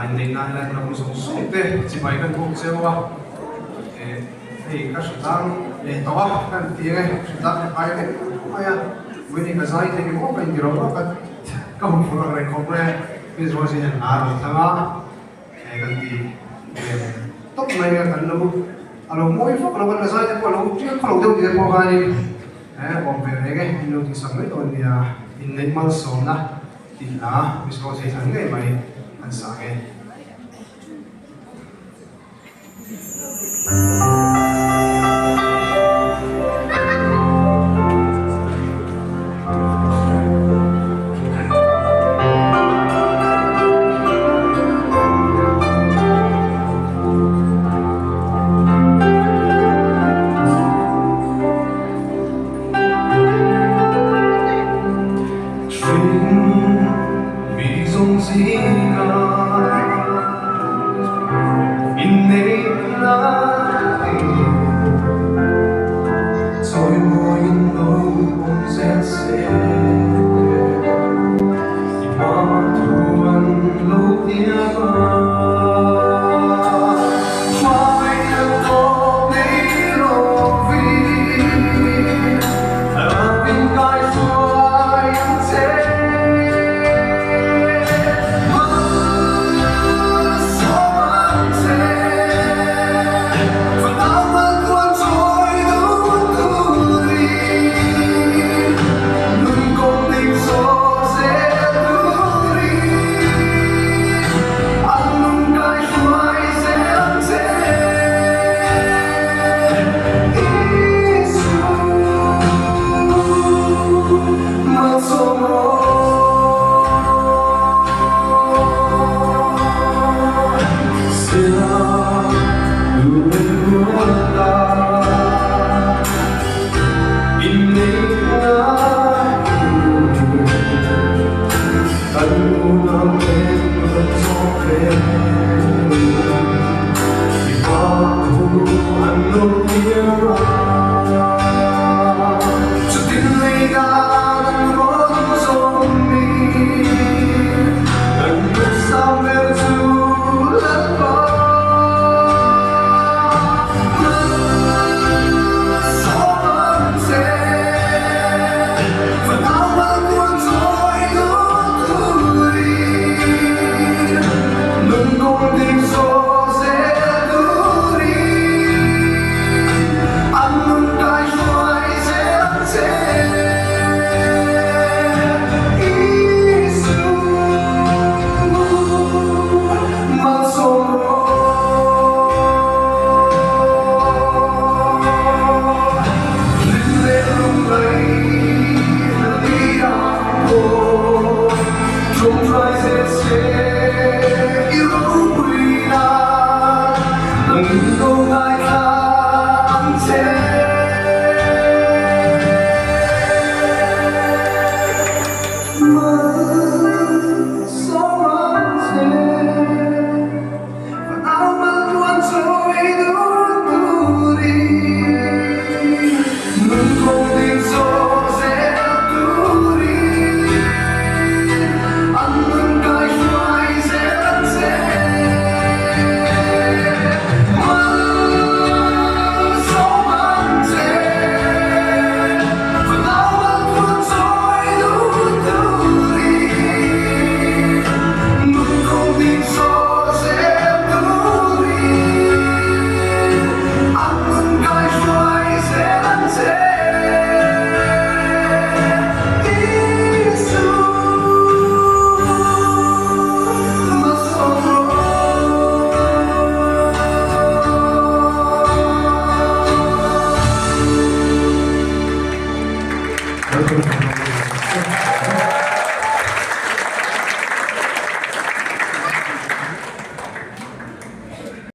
Inneihna helai hmun a awm zawng zawng te chibai kan bawk cheu a, hei ka hritlang leh tawh a, ka han ti ang e, hritlang hi a kai reng mai a, Winnie ka zai thei maw ka inti ro ka ka hmu fur ang reng khawp mai a, Miss Rosie hian hla a rawn thlang a, kan ti tawp mai a, kan lo a lo mawi vak lo a, ka zai te pawh a lo tial khaw lo deuh tih te pawh khanin awm ve reng e, min lo tihsak mai dawn nia, inneih malsawmna. Tih hla Miss Rose hi thlan ngei mai an sang e.